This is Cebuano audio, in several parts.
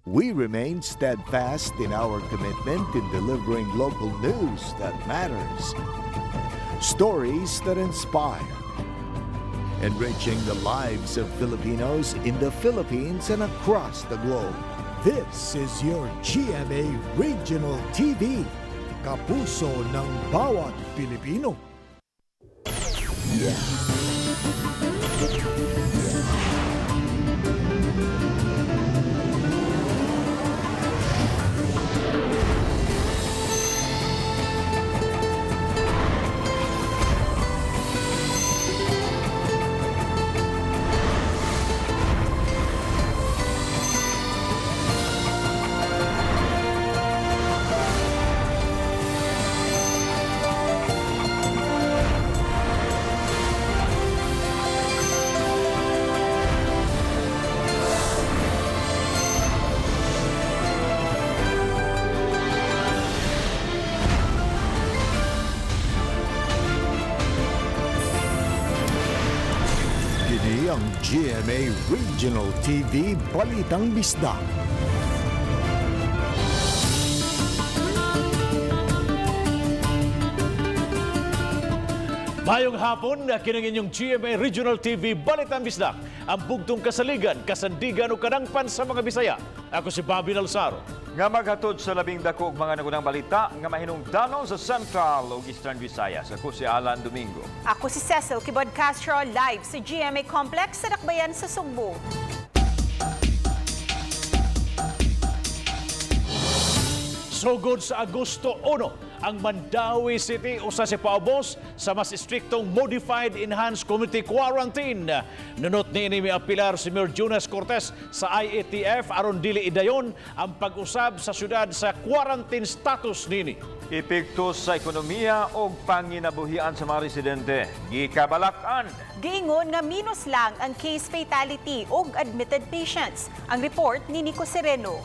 We remain steadfast in our commitment in delivering local news that matters, stories that inspire, enriching the lives of Filipinos in the Philippines and across the globe. This is your GMA Regional TV, kapuso ng bawat Pilipino. Kini ang GMA Regional TV Balitang Bisdak. Mayong hapon, kining inyong GMA Regional TV Balitang Bisdak, ang bugtong kasaligan, kasandigan o kadangpan sa mga Bisaya. Ako si Bobby Nalsaro. Nga maghatod sa labing dako og mga nagunang balita nga mahinungdanon sa Central ug Eastern Visayas. Ako si Alan Domingo. Ako si Cecil Kibod Castro, live sa GMA Complex sa Dakbayan sa Sugbo. Sugod sa Agosto 1, ang Mandaue City usa sa paubos sa mas istriktong Modified Enhanced Community Quarantine. Nunot niini, miapilar si Mayor Jonas Cortes sa IATF aron dili idayon ang pag-usab sa syudad sa quarantine status nini. Epekto sa ekonomiya ug panginabuhian sa mga residente. Gikabalak-an. Giingon nga minus lang ang case fatality ug admitted patients. Ang report ni Nico Sereno.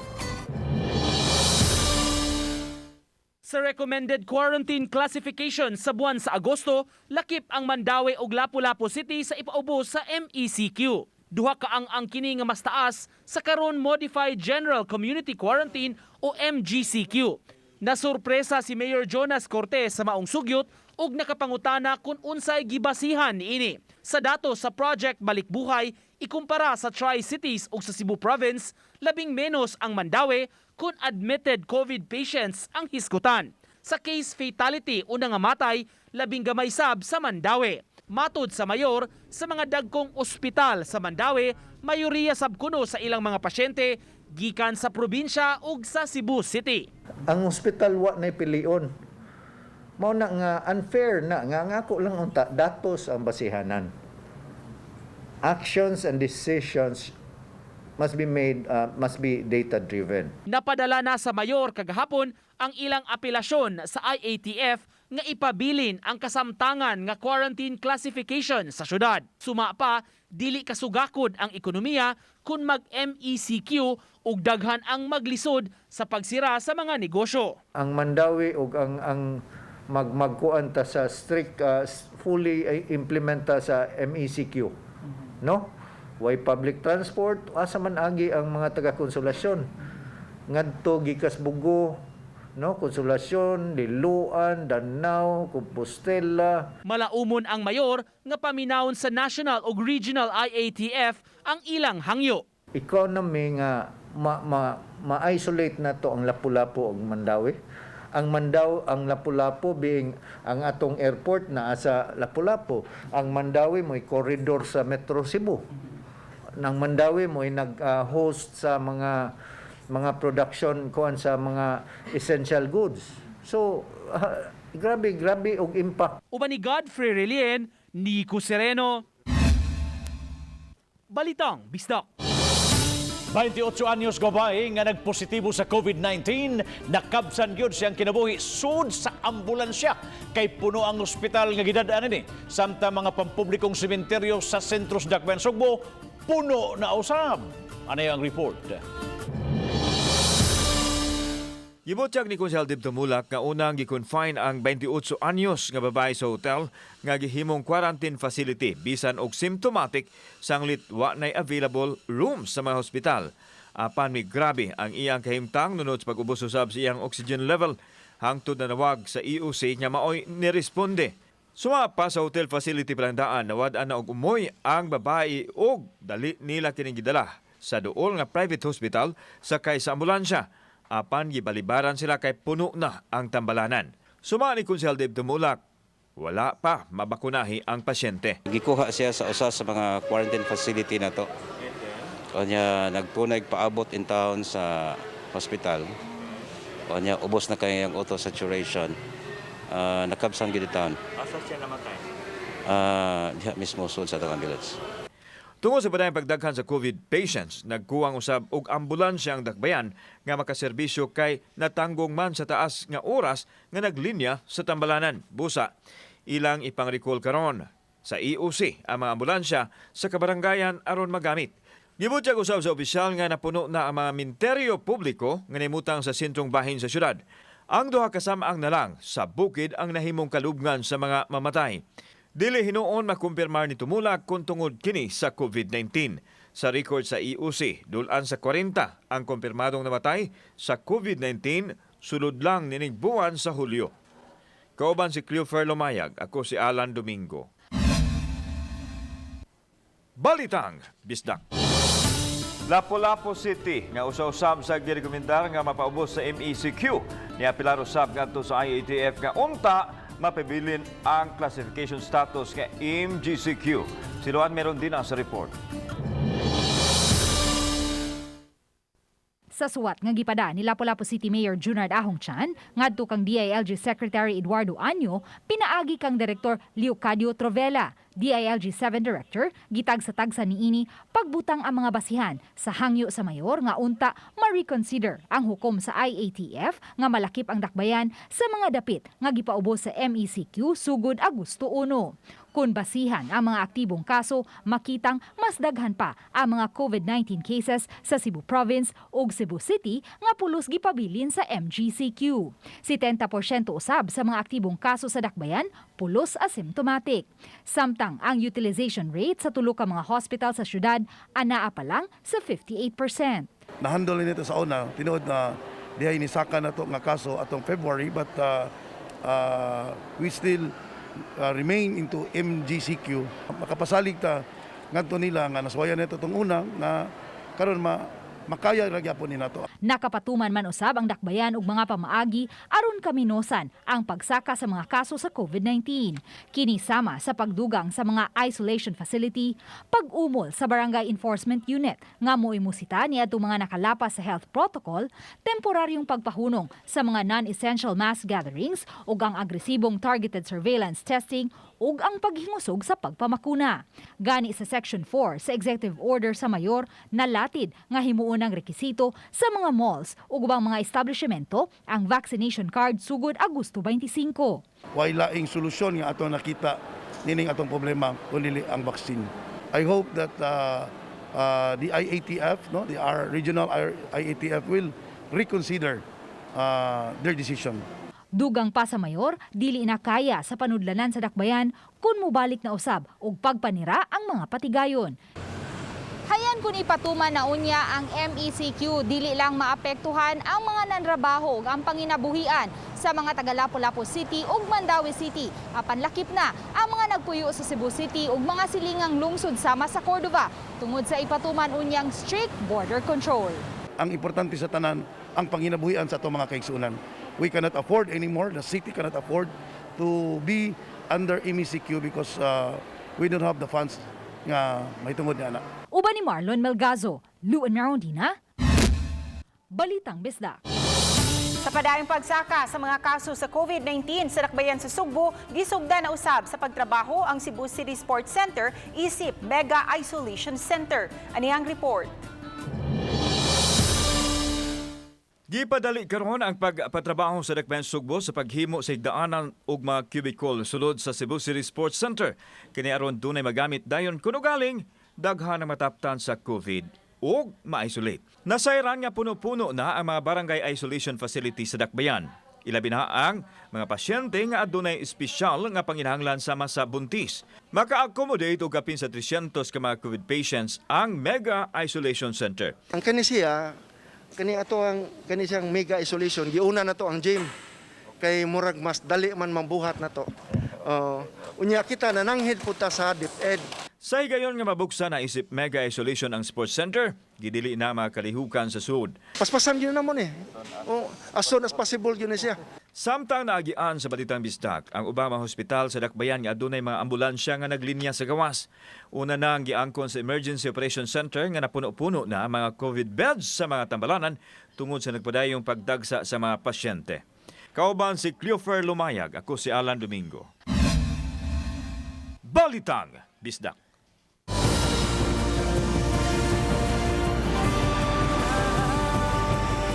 Sa recommended quarantine classification sa buwan sa Agosto, lakip ang Mandaue ug Lapu-Lapu City sa ipaubos sa MECQ. Duha ka ang kini nga mas taas sa karon Modified General Community Quarantine o MGCQ. Nasurpresa si Mayor Jonas Cortes sa maong sugyot ug nakapangutana kung unsay gibasihan niini. Sa datos sa Project Balikbuhay, ikumpara sa Tri-Cities ug sa Cebu Province, labing menos ang Mandaue kung admitted COVID patients ang hisgutan. Sa case fatality o nangamatay, labing gamay sab sa Mandaue. Matod sa mayor, sa mga dagkong ospital sa Mandaue, mayoriya sab kuno sa ilang mga pasyente gikan sa probinsya ug sa Cebu City. Ang ospital wa na pilion. Mao na nga unfair na nga ang ako lang unta datos ang basihanan. Actions and decisions must be made must be data driven. Napadala na sa mayor kagahapon ang ilang apelasyon sa IATF nga ipabilin ang kasamtangan nga quarantine classification sa syudad. Suma pa, dili kasugakod ang ekonomiya kung mag-MECQ ug daghan ang maglisod sa pagsira sa mga negosyo. Ang Mandaue ug ang magmagkuan ta sa strict fully implementa sa MECQ. No? Way public transport, asa man agi ang mga taga Konsolasyon? Ngadto gikas Bugo, no? Konsolasyon, Liloan, Danao, Compostela. Malaumon ang mayor nga paminawon sa national ug regional IATF ang ilang hangyo. Economy nga ma, ma, ma-isolate na to ang Lapu-Lapu ug Mandaue. Ang Mandaue, ang Lapu-Lapu being ang atong airport naa sa Lapu-Lapu. Ang Mandaue mo'y corridor sa Metro Cebu. Nang Mandaue mo'y nag-host sa mga production kuan sa mga essential goods. So, grabe grabe og impact. Uban ni Godfrey Relien, Nico Sereno. Balitang Bisdak. 28 anyos babae nga nagpositibo sa COVID-19, nakabsan gyud siyang kinabuhi sud sa ambulansya kay puno ang ospital nga gidad-an ini. Samtang mga pampublikong sementeryo sa sentro sa Dakbayan Sugbo, puno na usab. Ano ang report? Gibutyag ni Konsehal Dib Tumulak nga unang gi-confine ang 28 anyos nga babae sa hotel nga gihimong quarantine facility bisan og symptomatic sanglit wa nay available rooms sa mga hospital. Apan mi grabe ang iyang kahimtang nunod sa pag-ubos usab sa iyang oxygen level hangtod nanawag sa EOC nga maoy niresponde. Suma pa sa hotel facility palang daan, nawad-an na og umoy ang babae og dali nila kining gidala sa duol nga private hospital sakay sa ambulansya. Apan gibalibaran sila kay puno na ang tambalanan. Suma ni Konsehal Dave Tumulak, wala pa mabakunahi ang pasyente. Gikuha siya sa usa sa mga quarantine facility na to. Kanya nagtunay paabot in town sa hospital. Kanya ubos na kay ang O2 saturation. Nakabsan gid town. Asa siya namatay? Diha mismo sud sa atong ambulance. Tungod sa padayong pagdaghan sa COVID patients, nagkuwang usab og ambulansya ang dakbayan nga makaserbisyo kay natanggong man sa taas nga oras nga naglinya sa tambalanan. Busa, ilang ipang-recall karon sa EOC ang mga ambulansya sa kabarangayan aron magamit. Gibutyag usab sa opisyal nga napuno na ang mga minteryo publiko nga nimutang sa sentrong bahin sa syudad. Ang duha kasamaang na lang sa bukid ang nahimong kalubngan sa mga mamatay. Dili hinuon makumpirmar ni Tumulak kung tungod kini sa COVID-19. Sa record sa EOC, dulan sa 40 ang kumpirmadong namatay sa COVID-19 sulod lang nining buwan sa Hulyo. Kauban si Cleofer Lumayag, ako si Alan Domingo. Balitang Bisdak. Lapu-Lapu City nga usa-usab sa girekomendar nga mapaubos sa MECQ, niapilar usab ngadto sa IATF nga unta mapabilin ang classification status nga MGCQ. Si Luan meron din sa report. Sa suwat nga gipada ni Lapu-Lapu City Mayor Junard Ahong Chan ngadto kang DILG Secretary Eduardo Año, pinaagi kang Direktor Leocadio Trovela, DILG 7 Director, gitagsa-tagsa niini pagbutang ang mga basihan sa hangyo sa mayor nga unta ma-reconsider ang hukom sa IATF nga malakip ang dakbayan sa mga dapit nga gipaubos sa MECQ sugod Agosto 1. Kung basihan ang mga aktibong kaso, makitang mas daghan pa ang mga COVID-19 cases sa Cebu Province ug Cebu City nga pulos gipabilin sa MGCQ. 70% usab sa mga aktibong kaso sa dakbayan pulos asymptomatic. Samtang ang utilization rate sa tulo ka mga hospital sa syudad anaa pa lang sa 58%. Na-handle nito sa una, tinuod na dihay ni saka na to nga kaso atong February, but we still remain into MGCQ. Makapasalig ta ngadto nila nga naswayan nito tong una nga karon ma makaya ra gyapon ni nato. Nakapatuman man usab ang dakbayan og mga pamaagi aron kaminosan ang pagsaka sa mga kaso sa COVID-19. Kini sama sa pagdugang sa mga isolation facility, pag-umol sa Barangay Enforcement Unit nga moimusita niadtong mga nakalapas sa health protocol, temporaryong pagpahunong sa mga non-essential mass gatherings ug ang agresibong targeted surveillance testing ug ang paghingusog sa pagpamakuna. Gani sa Section 4 sa Executive Order sa Mayor, nalatid nga himuon ang rekisito sa mga malls ug ubang mga establishmento ang vaccination card sugod Agosto 25. Way laing solusyon nga atong nakita nining atong problema kun dili ang vaccine. I hope that the IATF, no, the our regional IATF will reconsider their decision. Dugang pa sa mayor, dili na kaya sa panudlanan sa dakbayan kung mubalik na usab og pagpanira ang mga patigayon. Hayan kung ipatuman na unya ang MECQ, dili lang maapektuhan ang mga nanrabaho ug ang panginabuhian sa mga taga Lapu-Lapu City ug Mandaue City. Apan lakip na ang mga nagpuyo sa Cebu City ug mga silingang lungsod sama sa Cordova tungod sa ipatuman unyang strict border control. Ang importante sa tanan, ang panginabuhian sa atong mga kaigsuonan. We cannot afford anymore, the city cannot afford to be under MECQ because we don't have the funds nga mahitungod niya na. Uban ni Marlon Melgazo, Luan Marondina, Balitang Bisdak. Sa padayong pagsaka sa mga kaso sa COVID-19 sa dakbayan sa Sugbo, gisugda na usab sa pagtrabaho ang Cebu City Sports Center isip Mega Isolation Center. Ani ang report. Gipadali karon ang pagpatrabaho sa Dakbayan Sugbo sa paghimo sa higdaanan ug mga cubicle sulod sa Cebu City Sports Center. Kini aron dunay magamit dayon kuno galing daghan ang mataptan sa COVID ug ma-isolate. Nasayran nga puno-puno na ang mga barangay isolation facility sa Dakbayan. Ilabi na ang mga pasyente nga adunay espesyal nga panginahanglan sama sa buntis. Maka-accommodate og kapin sa 300 ka mga COVID patients ang Mega Isolation Center. Ang kani siya, kani ato ang kani siyang mega isolation, giuna na to ang gym. Kay murag mas dali man mambuhat na to. Unya kita nananghid pud ta sa DepEd. Sa higayon nga mabuksan na isip Mega Isolation ang Sports Center, gidili na makalihukan sa sud. Paspasan gyud na mo ni. Oh, as soon as possible gyud na siya. Samtang naagian sa Balitang Bisdak, ang Obama Hospital sa Dakbayan nga adunay mga ambulansya nga naglinya sa gawas. Una na ang giangkon sa Emergency Operations Center nga napuno-puno na ang mga COVID beds sa mga tambalanan tungod sa nagpadayong pagdagsa sa mga pasyente. Kauban si Cleofer Lumayag, ako si Alan Domingo. Balitang Bisdak.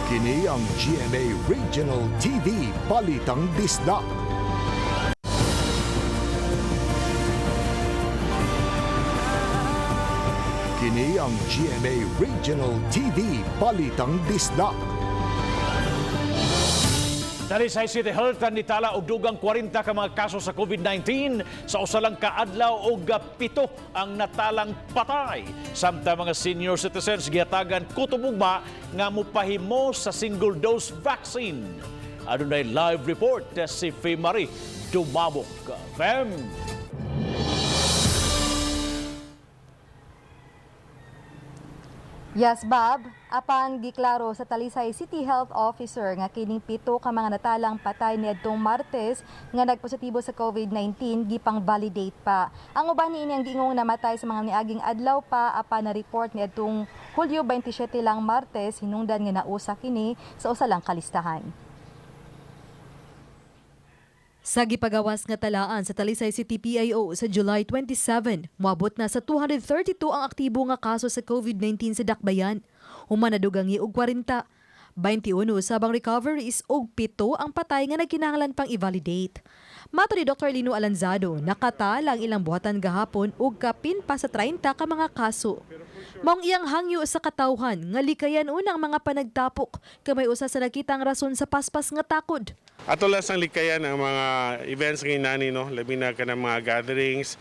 Kini ang GMA Regional TV Balitang Bisdak. Kini ang GMA Regional TV Balitang Bisdak. Talisay City Health nitala og dugang 40 ka mga kaso sa COVID-19 sa usa lang ka adlaw og 7 ang natalang patay. Samtang mga senior citizens gihatagan kutob ugma nga mopahimo sa single dose vaccine. Adunay live report si Marie Dumabok. Fem! Yes, Bob. Apan giklaro sa Talisay City Health Officer nga kining 7 ka mga natalang patay niadtong Martes nga nagpositibo sa COVID-19 gipang-validate pa. Ang uban niini ang giingong namatay sa mga niaging adlaw pa apan na report niadtong Hulyo 27 lang Martes hinungdan nga nausa kini sa usa lang kalistahan. Sa gipagawas nga talaan sa Talisay City PIO sa July 27, moabot na sa 232 ang aktibo nga kaso sa COVID-19 sa Dakbayan. Human nadugangi og 40. 21 usab ang recoveries ug 7 ang patay nga nagkinahanglan pang i-validate. Mato ni Dr. Lino Alanzado, nakatala ang ilang buhatan gahapon og kapin pa sa 30 ka mga kaso. Maong iyang hangyo sa katawhan nga likayan unang mga panagtapok kamay usa sa nakitang rason sa paspas nga takod. Ato lang sang likayan ang mga events ngayon nani, no, labi na kanang mga gatherings,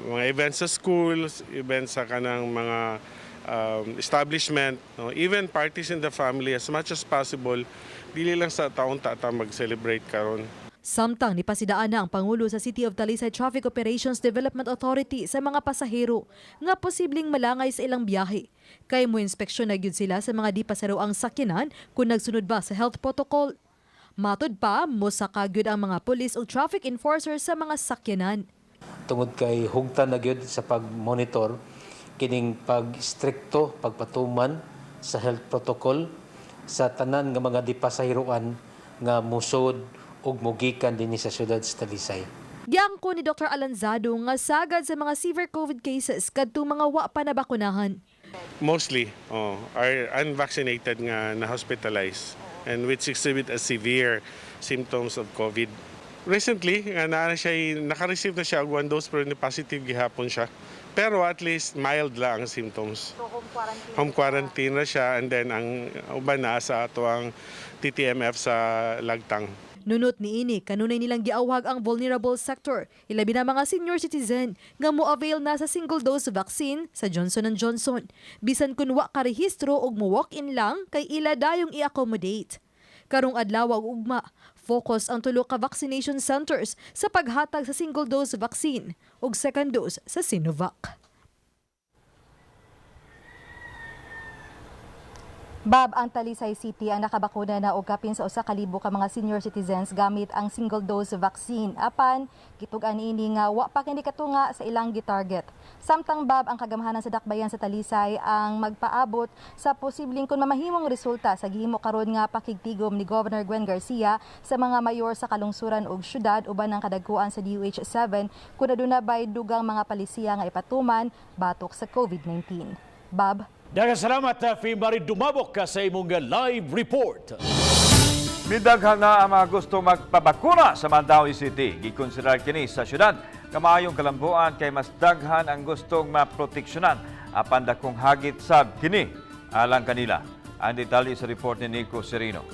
mga events sa schools, events sa kanang mga establishment, no, even parties in the family, as much as possible dili lang sa taon ta mag-celebrate karon. Samtang nipasidaan na ang Pangulo sa City of Talisay Traffic Operations Development Authority sa mga pasahero nga posibleng malangay sa ilang biyahe. Kay mo inspeksyon na gyud sila sa mga di pasaroang sakyanan kung nagsunod ba sa health protocol. Matod pa, mosaka gyud ang mga pulis o traffic enforcer sa mga sakyanan. Tungod kay hugtan na gyud sa pag-monitor kining pag-strikto pagpatuman sa health protocol sa tanan nga mga dipasahiroan nga musod ug mugikan dinhi sa siyudad sa Talisay. Giangko ni Dr. Alanzado nga sagad sa mga severe COVID cases kadtong mga wa pa nabakunahan. Mostly, oh, are unvaccinated nga na hospitalized and which exhibit a severe symptoms of COVID. Recently, nga naa siya, naka-receive na siya og one dose pero ni positive gihapon siya. Pero at least mild lang ang symptoms. So home quarantine. Home quarantine na siya and then ang uban na sa ato ang TTMF sa Lagtang. Nunot niini, kanunay nilang giawhag ang vulnerable sector, ilabi na mga senior citizen nga mo-avail na sa single dose vaccine sa Johnson Johnson. Bisan kun wa karehistro og mo walk-in lang kay ila dayong i-accommodate. Karong adlaw ug ugma, focus ang tulo ka vaccination centers sa paghatag sa single dose vaccine ug second dose sa Sinovac. Bob, ang Talisay City ang nakabakuna na og kapin sa 1,000 ka mga senior citizens gamit ang single dose vaccine. Apan, gitug-an ini nga wa pa kini katunga sa ilang gitarget. Samtang Bob, ang kagamhanan sa dakbayan sa Talisay ang magpaabot sa posibleng kun mamahimong resulta sa gihimo karon nga pakigtigom ni Governor Gwen Garcia sa mga mayor sa kalungsuran ug syudad uban ang kadagkuan sa DOH 7 kun aduna bay dugang mga palisiya nga ipatuman batok sa COVID-19. Bob. Daghang salamat, Marie Dumabok, sa imong live report. Midaghan na ang mga gusto magpabakuna sa Mandaue City. Gikonsiderar kini sa syudad kamaayong kalambuan kay mas daghan ang gustong maproteksyonan apan dakong hagit sab kini alang kanila. Ang detalye sa report ni Nico Serino.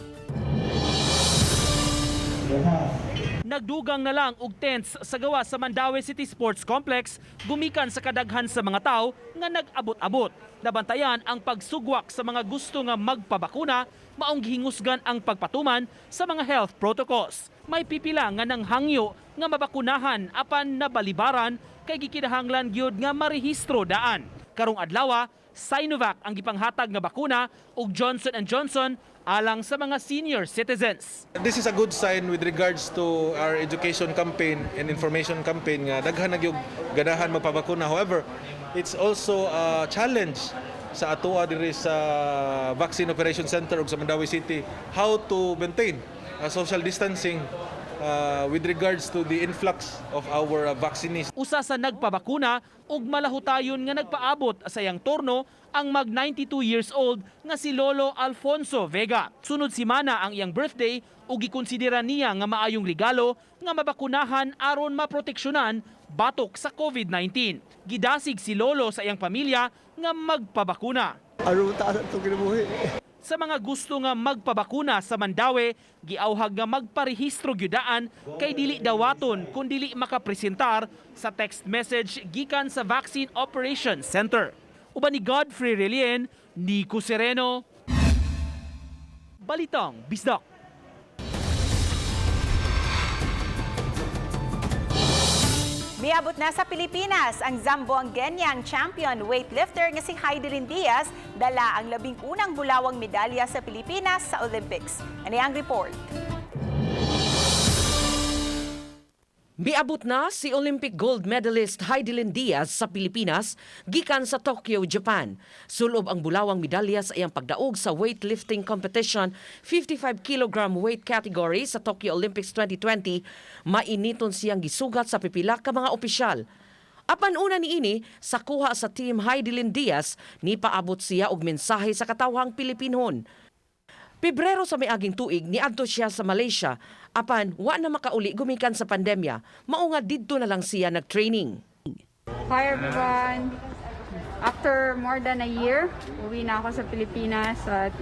Nagdugang na lang og tents sa gawas sa Mandaue City Sports Complex gumikan sa kadaghan sa mga tao nga nag-abot-abot. Nabantayan ang pagsugwak sa mga gusto nga magpabakuna, maong gihingusgan ang pagpatuman sa mga health protocols. May pipila nga nanghangyo nga mabakunahan apan nabalibaran kay gikinahanglan gyud nga marehistro daan. Karong adlaw, Sinovac ang gipanghatag nga bakuna ug Johnson and Johnson alang sa mga senior citizens. This is a good sign with regards to our education campaign and information campaign nga daghan na gyud ganahan magpabakuna. However, it's also a challenge sa atoa diri sa Vaccine Operation Center ug sa Mandaue City how to maintain social distancing with regards to the influx of our vaccinees. Usa sa nagpabakuna ug malahutayon nga nagpaabot sa iyang turno ang mag 92 years old nga si Lolo Alfonso Vega. Sunod simana ang iyang birthday ug gikonsidera niya nga maayong regalo nga mabakunahan aron maproteksyonan batok sa COVID-19. Gidasig si Lolo sa iyang pamilya nga magpabakuna. Aron taas atong kinabuhi. Sa mga gusto nga magpabakuna sa Mandaue, giawhag nga magparehistro gyud daan kay dili dawaton kung dili makapresentar sa text message gikan sa Vaccine Operations Center. Uban ni Godfrey Relien, Nico Sereno, Balitang Bisdak. Miabot na sa Pilipinas ang Zamboangueñang champion weightlifter nga si Hidilyn Diaz, dala ang 11 bulawang medalya sa Pilipinas sa Olympics. Ani ang report. Miabot na si Olympic gold medalist Hidilyn Diaz sa Pilipinas gikan sa Tokyo, Japan. Sulob ang bulawang medalya sa iyang pagdaog sa weightlifting competition 55 kg weight category sa Tokyo Olympics 2020, mainiton siyang gisugat sa pipila ka mga opisyal. Apan una niini, sa kuha sa team Hidilyn Diaz, ni paabot siya og mensahe sa katawhang Pilipinhon. Pebrero sa miaging tuig niadto siya sa Malaysia apan wa na makauli gumikan sa pandemya, mao nga didto na lang siya nag-training. Hi everyone! After more than a year, uwi na ako sa Pilipinas at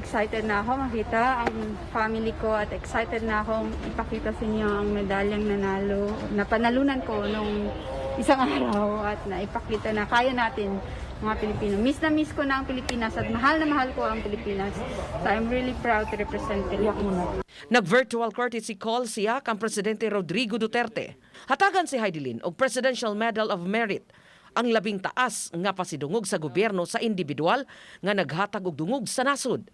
excited na ako makita ang family ko at excited na akong ipakita sa inyo ang medalyang nanalo, na panalunan ko nung isang araw at naipakita na kaya natin mga Pilipino. Miss na miss ko na ang Pilipinas at mahal na mahal ko ang Pilipinas. So I'm really proud to represent Philippines. Nag-virtual courtesy call siya kang Presidente Rodrigo Duterte. Hatagan si Hidilyn og Presidential Medal of Merit, ang labing taas nga pasidungog sa gobyerno sa individual nga naghatag og dungog sa nasod.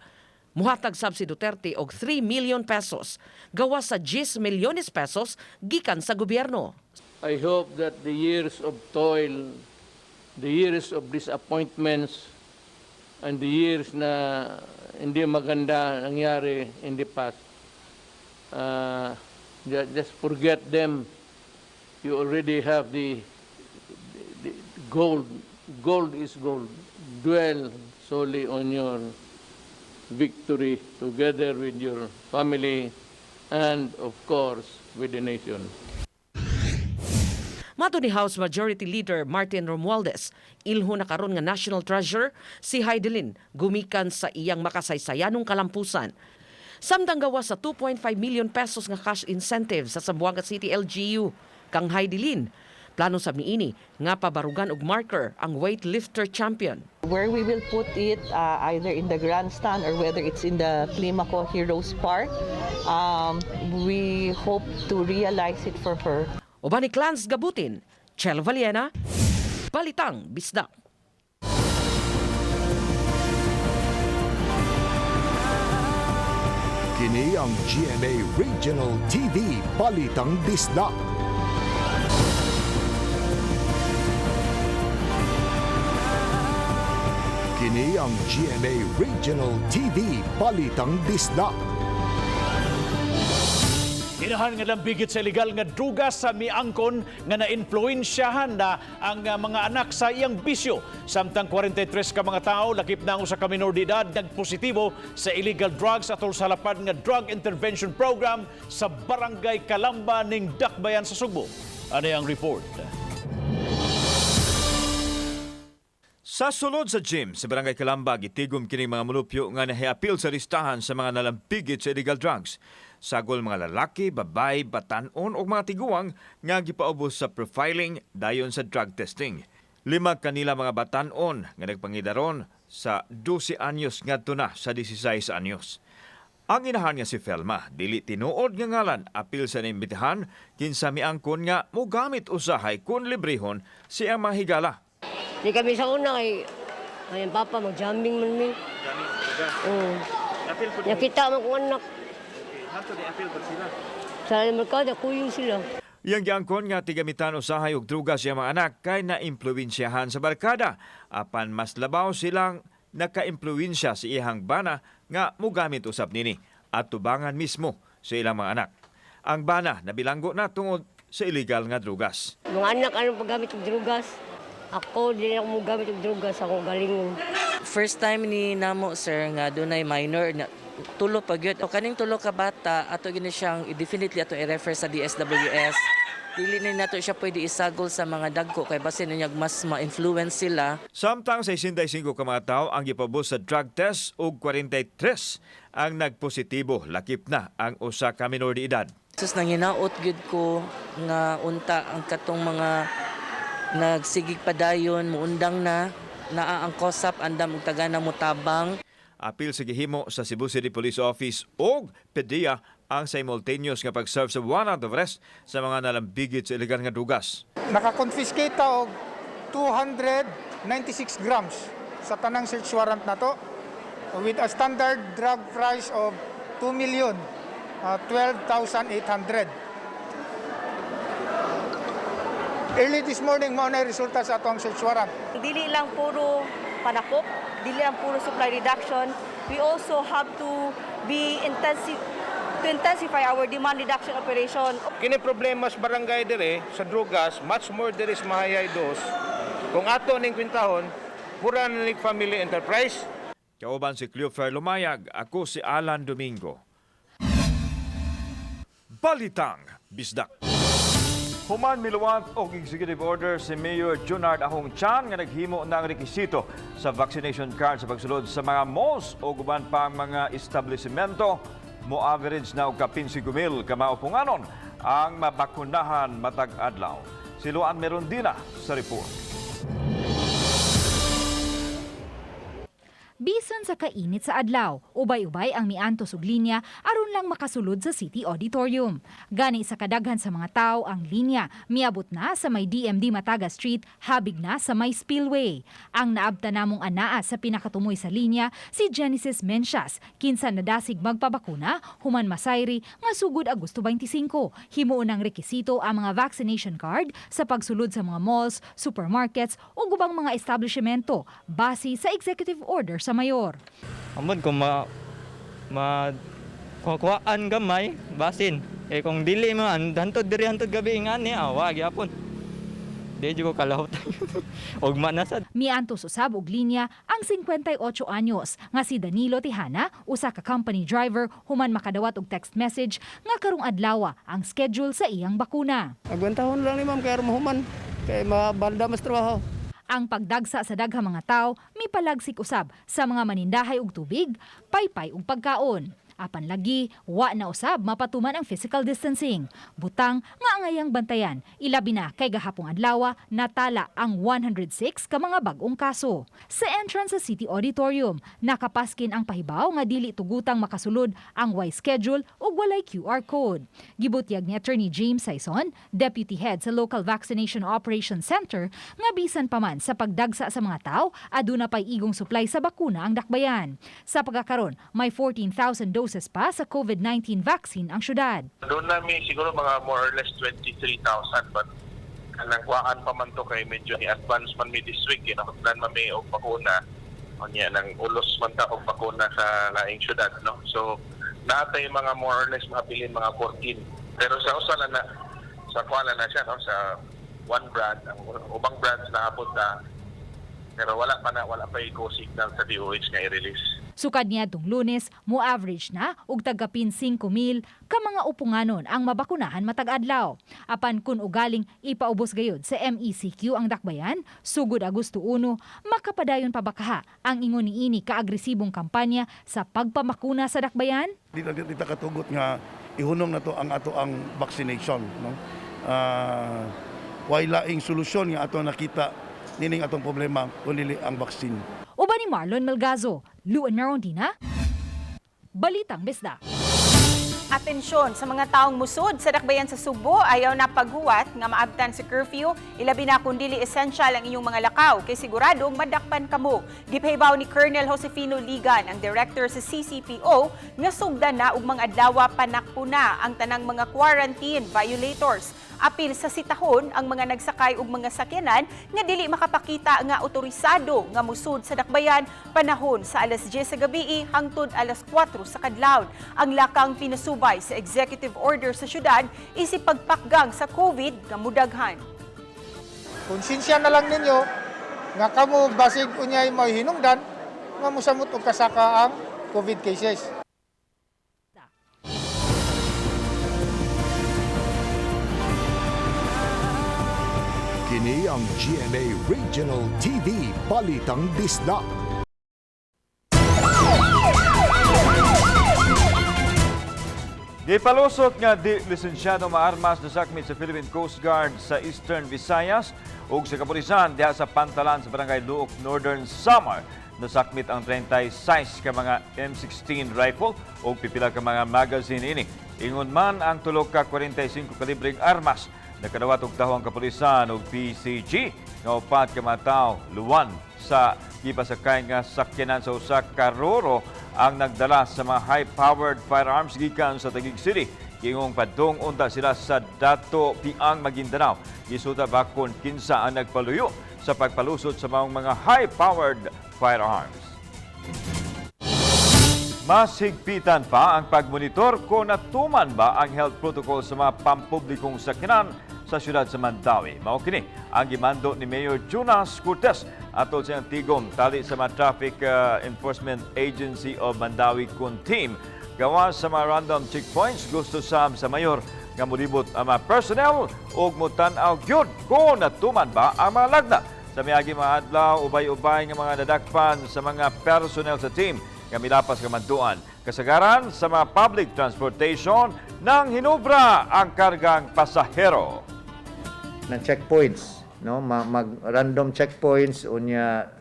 Muhatag sab si Duterte og 3 million pesos gawas sa 10 milyones pesos gikan sa gobyerno. I hope that the years of toil, the years of disappointments, and the years na hindi maganda nangyari in the past, just forget them. You already have the gold. Gold is gold. Dwell solely on your victory together with your family and, of course, with the nation. Mato ni House Majority Leader Martin Romualdez, ilho na karon nga national treasure si Hidilyn gumikan sa iyang makasaysayanong kalampusan. Samtang gawas sa 2.5 million pesos nga cash incentive sa Zamboanga City LGU kang Hidilyn, plano sa miini nga pabarugan og marker ang weightlifter champion. Where we will put it, either in the grandstand or whether it's in the Climaco Heroes Park, we hope to realize it for her. Uban ni Clans Gabutin, Chelo Valiena, Balitang Bisdak. Kini ang GMA Regional TV Balitang Bisdak. Kini ang GMA Regional TV Balitang Bisdak. Inahan nga lambigit sa ilegal nga druga sa miangkon nga nainfluensyahan na ang mga anak sa iyang bisyo. Samtang 43 ka mga tao, lakip na ang usa ka minor de edad, nagpositibo sa illegal drugs atol sa lapad nga drug intervention program sa Barangay Kalamba ning Dakbayan sa Sugbo. Ano ang report? Sa sulod sa gym sa Barangay Kalamba, gitigom kini mga mulupyo nga nahiapil sa listahan sa mga nalampigit sa illegal drugs. Sagol mga lalaki, babae, batanon o mga tiguang nga gipaubos sa profiling dayon sa drug testing. 5 kanila mga batanon nga nagpangidaron sa 12 anyos ngadto na sa 16 anyos. Ang inahan nga si Felma, dili tinuod nga ngalan, apil sa naimbitahan, kinsa miangkon nga mogamit usahay kun librehon siyang mga higala. Di kami sa una kay ay ang papa mag-jumping man mi. Oo. Nakita man kong anak. Sila. Sa merkado kuyog sila. Iyang giangkon nga tigamitan usahay og druga siya mga anak kay naimpluwensyahan sa barkada, apan mas labaw silang nakaimpluwensya sa iyang bana nga mogamit usab nini at tubangan mismo sa ilang mga anak. Ang bana nabilanggo na tungod sa illegal nga drugas. Mga anak anong paggamit og drugas? Ako di na ako mogamit og drugas akong galingon. First time ni namo, sir, nga dunay minor na tulo pa gyud. O kaning tulo ka bata ato gini siyang definitely ato i-refer sa DSWS. Dili na nato siya pwede isagol sa mga dagko kay basin niya mas ma-influence sila. Samtang 65 ka mga tawo ang gipabos sa drug test ug 43 ang nagpositibo, lakip na ang usa ka minor de edad. Sus, nanginaot gyud ko nga unta ang katong mga nagsigig padayon muundang na naa ang COSAP andam og tagana mo tabang. Apil sa gihimo sa Cebu City Police Office og PDEA ang simultaneous nga pag-serve sa warrant of arrest sa mga nalambigit sa illegal nga drugas. Nakakonfiscate ta og 296 grams sa tanang search warrant nato with a standard drug price of 2 million 12,800. Early this morning, mao na resulta sa atong search warrant. Dili lang puro panakop, dili lang puro supply reduction. We also have to be intensive to intensify our demand reduction operation. Kini problema sa barangay dire sa drugas, much more diri sa Mahayay dos. Kung ato ning kwintahon, mura na nig family enterprise. Kauban si Cleofer Lumayag, ako si Alan Domingo. Balitang Bisdak. Human miluwat og executive order si Mayor Junard Ahong Chan nga naghimo ng rekisito sa vaccination card sa pagsulod sa mga malls o uban pang mga establishmento, mo average na og kapin 5,000 ka maupunganon ang mabakunahan matag adlaw. Si Luan Merondina sa report. Bisan sa kainit sa adlaw, ubay-ubay ang miantos og linya aron lang makasulod sa City Auditorium. Gani sa kadaghan sa mga tao ang linya miabot na sa may DMD Mataga Street, habig na sa may spillway. Ang naabta namong anaa sa pinakatumoy sa linya si Genesis Mencias, kinsa nadasig magpabakuna human masayri nga sugod Agosto 25. Himuon ang rekisito ang mga vaccination card sa pagsulod sa mga malls, supermarkets ug ubang mga establishmento base sa executive order sa mayor. Amod kung ma ma kuhaan gamay basin. Eh kung dili man hantod diri hantod gabi ngani wa gyapon. Di jud ko kalahot. Ugma na sad. Miantos usab og linya ang 58 anyos nga si Danilo Tihana, usa ka company driver, human makadawat og text message nga karong adlaw ang schedule sa iyang bakuna. Agwantahon lang ni ma'am kay aron mahuman kay mabalda mas trabaho. Ang pagdagsa sa daghang mga tawo mipalagsik usab sa mga manindahay og tubig, paypay ug pagkaon. Apan lagi, wa na usab mapatuman ang physical distancing. Butang nga angayang bantayan, ilabi na kay gahapong adlaw natala ang 106 ka mga bag-ong kaso. Sa entrance sa City Auditorium, nakapaskin ang pahibaw nga dili tugutang makasulod ang way schedule ug walay QR code. Gibutyag ni Attorney James Sayson, Deputy Head sa Local Vaccination Operations Center, nga bisan pa man sa pagdagsa sa mga tao, aduna pay igong supply sa bakuna ang dakbayan. Sa pagkakaron, may 14,000 doses pa sa COVID-19 vaccine ang syudad. Doon namin siguro mga more or less 23,000, but kanang kuhaan pa man to kay medyo ni advance man mi this week, plan man mi og bakuna. Unya nang ulos man ta og bakuna sa laing syudad, no. So naatay mga more or less mabilin mga 14. Pero sa usa na na sa kuan na siya, no, sa one brand, ang ubang brands naabot na, pero wala pa go signal sa DOH nga i-release. Sukad niadtong Lunes, mo average na og tagkapin 5,000 ka mga upunganon ang mabakunahan matag adlaw. Apan kun ugaling ipaubos gayud sa MECQ ang dakbayan, sugod Agosto 1, makapadayon pa ba kaha ang ingon niini kaagresibong kampanya sa pagpamakuna sa dakbayan? Di katugot nga ihunong na to ang ato ang vaccination, no? Way laing solusyon nga ato nakita nining atong problema kun dili ang vaccine. Uban ni Marlon Melgazo, Luan Merondina, Balitang Bisda. Atensyon sa mga taong musod sa dakbayan sa Sugbo, ayaw na paghuwat nga maabtan sa curfew, ilabi na kung dili essential ang inyong mga lakaw kay siguradong madakpan kamo. Gipahibaw ni Colonel Josefino Ligan, ang director sa CCPO, nga sugdan na og mga adlaw panakpo na ang tanang mga quarantine violators. Apil sa sitahon ang mga nagsakay og mga sakyanan nga dili makapakita nga otorisado nga musud sa dakbayan panahon sa alas 10 sa gabi hangtod alas 4 sa kadlawon. Ang lakang pinasubay sa executive order sa syudad isip pagpakgang sa COVID nga mudaghan. Konsensya na lang ninyo nga kamo basig unyay may hinungdan nga mosamot og kasaka ang COVID cases. Kini ang GMA Regional TV Balitang Bisdak. Gipalusot nga di lisensyado maarmas nasakmit sa Philippine Coast Guard sa Eastern Visayas ug sa kapulisan diha sa Pantalan sa Barangay Luok, Northern Samar. Nasakmit ang 36 ka mga M16 rifle ug pipila ka mga magazine ini. Ingon man ang tulo ka 45 kalibreng armas. Nakadawat og taho ang kapulisan ug PCG nga upat ka mga tawo luwan sa gipasakay nga sakyanan sa usa ka roro ang nagdala sa mga high-powered firearms gikan sa Taguig City. Gingong padung unta sila sa Dato Piang, Maguindanao. Gisuta bakon kinsa ang nagpaluyo sa pagpalusot sa maong mga high-powered firearms. Mas higpitan pa ang pagmonitor kung natuman ba ang health protocol sa mga pampublikong sakyanan sa siyudad sa Mandaue. Mao kini ang gimando ni Mayor Jonas Cortes atol sa iyang tigom tali sa mga Traffic Enforcement Agency of Mandaue kun team. Gawa sa mga random checkpoints, gusto sab sa mayor nga molibot ang mga personnel ug mutan-aw gyud kung natuman ba ang mga lagda. Sa miagi mga adlaw, ubay-ubay nga mga nadakpan sa mga personnel sa team nga milapas kamanduan. Kasagaran sa mga public transportation nang hinubra ang kargang pasahero. Ng checkpoints, no, mag random checkpoints unya,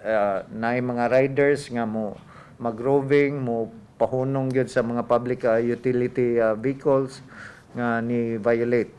naay mga riders nga mo mag-roving, mo pahunong gyud sa mga public utility vehicles nga ni violate.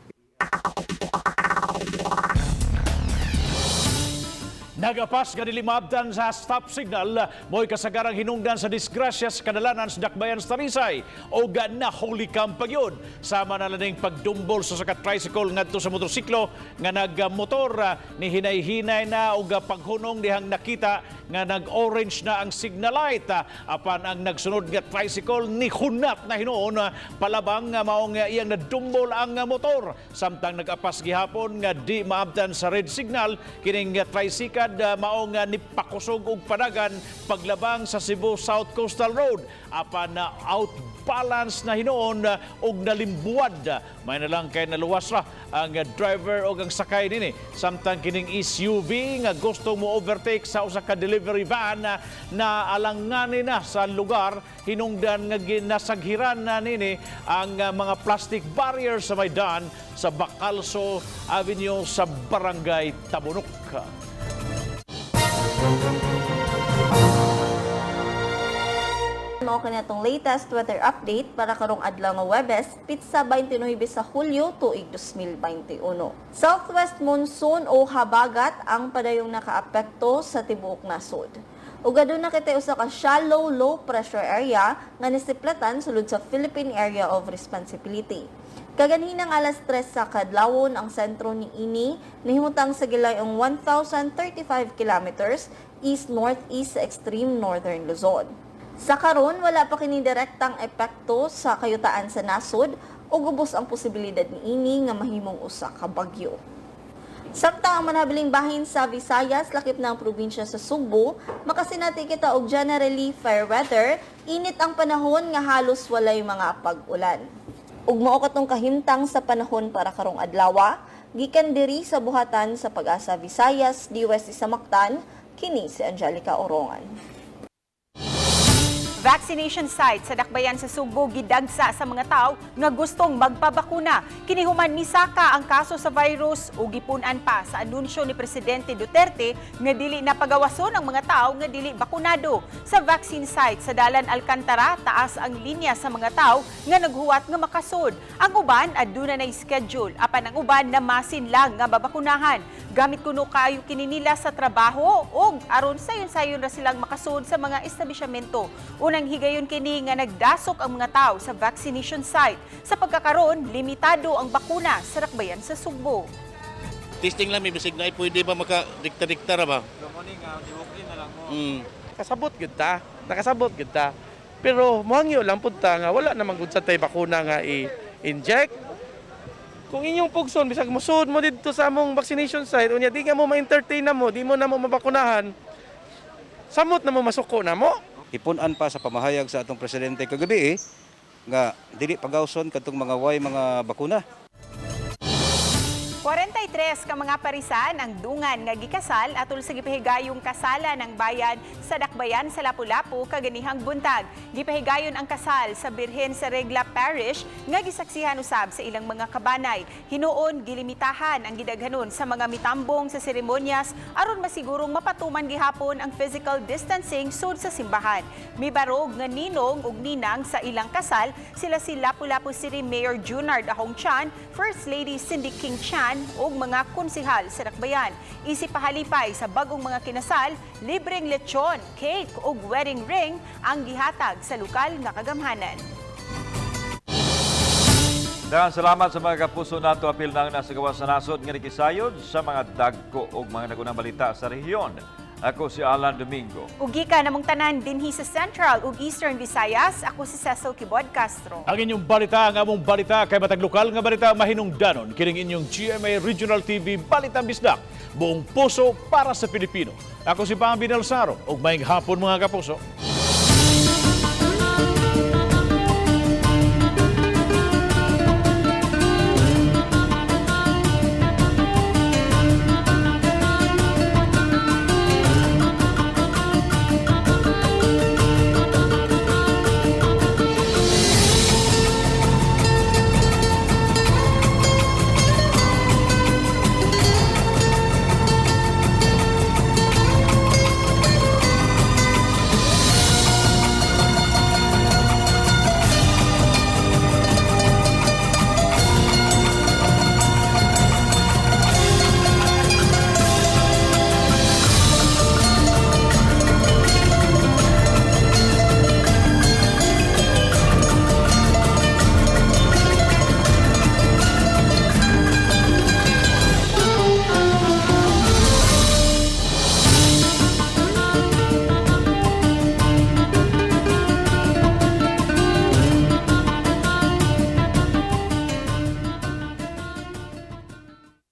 Nagapas nga dili maabtan sa stop signal mo'y kasagarang hinungdan sa disgrasya sa kadalanan sa dakbayan sa Talisay o nahuli kang pagyud. Sama na laning pagdumbol sa sa tricycle ngadto sa motorsiklo nga nagmotor ni hinay-hinay na og paghunong dihang nakita nga nag-orange na ang signal light. Apan ang nagsunod nga tricycle ni hunat na hinuon palabang nga maong iyang nadumbol ang motor. Samtang nag-apas gihapon nga di maabtan sa red signal kining tricycle maong nipakusog og padagan paglabang sa Cebu South Coastal Road, apan na outbalance na hinuon og nalimbuwad. May na lang kay naluwas ra ang driver og ang sakay nini. Samtang kining SUV nga gusto mo overtake sa usa ka delivery van na alangani na sa lugar hinungdan nga ginasaghiran na nini ang mga plastic barrier sa maydan sa Bacalso Avenue sa Barangay Tabunok. Mao kini atong latest weather update para karong adlaw nga Webes, pitsa 29 sa Hulyo tuig 2021. Southwest monsoon o habagat ang padayong nakaapekto sa tibuok nasod. Ug aduna kitay usa ka shallow low pressure area nga nisiplatan sulod sa Philippine Area of Responsibility. Kaganhinang alas 3 sa kadlawon ang sentro ni ini nahimutang sa gilayong 1,035 kilometers east-northeast sa extreme northern Luzon. Sa karon wala pa kini direktang epekto sa kayutaan sa nasod ug ubos ang posibilidad niini nga mahimong usa ka bagyo. Samtang ang manabiling bahin sa Visayas, lakip na ang probinsya sa Sugbo, makasinati kita og generally fair weather, init ang panahon nga halos walay mga pag-ulan. Ug mao katong kahimtang sa panahon para karong adlaw, gikan diri sa buhatan sa Pag-asa Visayas, DOST sa Mactan, kini si Angelica Orongan. Vaccination site sa Dakbayan sa Sugbo gidagsa sa mga tao nga gustong magpabakuna. Kini human misaka ang kaso sa virus ug gipun-an pa sa anunsyo ni Presidente Duterte nga dili na pagawason ang mga tao nga dili bakunado. Sa vaccine site sa Dalan Alcantara, taas ang linya sa mga tao nga naghuwat nga makasud. Ang uban aduna na schedule apan ang uban namasin lang nga babakunahan. Gamit kuno kaayo kini nila sa trabaho ug aron sayon-sayon ra silang makasud sa mga establishmento. Unang higayon kini nga nagdasok ang mga tao sa vaccination site. Sa pagkakaroon, limitado ang bakuna sa Dakbayan sa Sugbo. Testing lang, may bisig na pwede ba maka-dikta-dikta ra ba? Kasabot gyud ta, nakasabot gyud ta. Pero mohangyo lang pud ta nga wala namang gud sa tay bakuna nga i-inject. Kung inyong pugson bisag mosud mo didto sa among vaccination site, unya di ka mo ma-entertain na mo, di mo na mo mabakunahan. Samot na mo masuko na mo. Ipun-an pa sa pamahayag sa atong presidente kagabi nga dili pagawson kadtong mga way mga bakuna. 43 ka mga parisan ang dungan nga gikasal atol sa gipahigayong kasalan ng bayan sa Dakbayan sa Lapu-Lapu kaganihang buntag. Gipahigayon ang kasal sa Birhen sa Regla Parish nga gisaksihan usab sa ilang mga kabanay. Hinuon gilimitahan ang gidaghanon sa mga mitambong sa seremonyas aron masigurong mapatuman gihapon ang physical distancing sud sa simbahan. Mibarog nga ninong ug ninang sa ilang kasal sila si Lapu-Lapu City Mayor Junard Ahong Chan, First Lady Cindy King Chan ug mga konsehal sa Dakbayan. Isip pahalipay sa bagong mga kinasal, libreng lechon, cake ug wedding ring ang gihatag sa lokal nga kagamhanan. Daghang salamat sa mga kapuso nato apil nang nasa gawas sa nasod nga nikisayod sa mga dagko og mga nagunang balita sa rehiyon. Ako si Alan Domingo. Ug gikan namong tanan dinhi sa Central ug Eastern Visayas, ako si Cecil Kibod Castro. Ang inyong balita, ang among balita, kay matag lokal nga balita mahinungdanon kining inyong GMA Regional TV Balita Bisdak. Buong puso para sa Pilipino. Ako si Bambi Nelsaro ug maayong hapon, mga kapuso.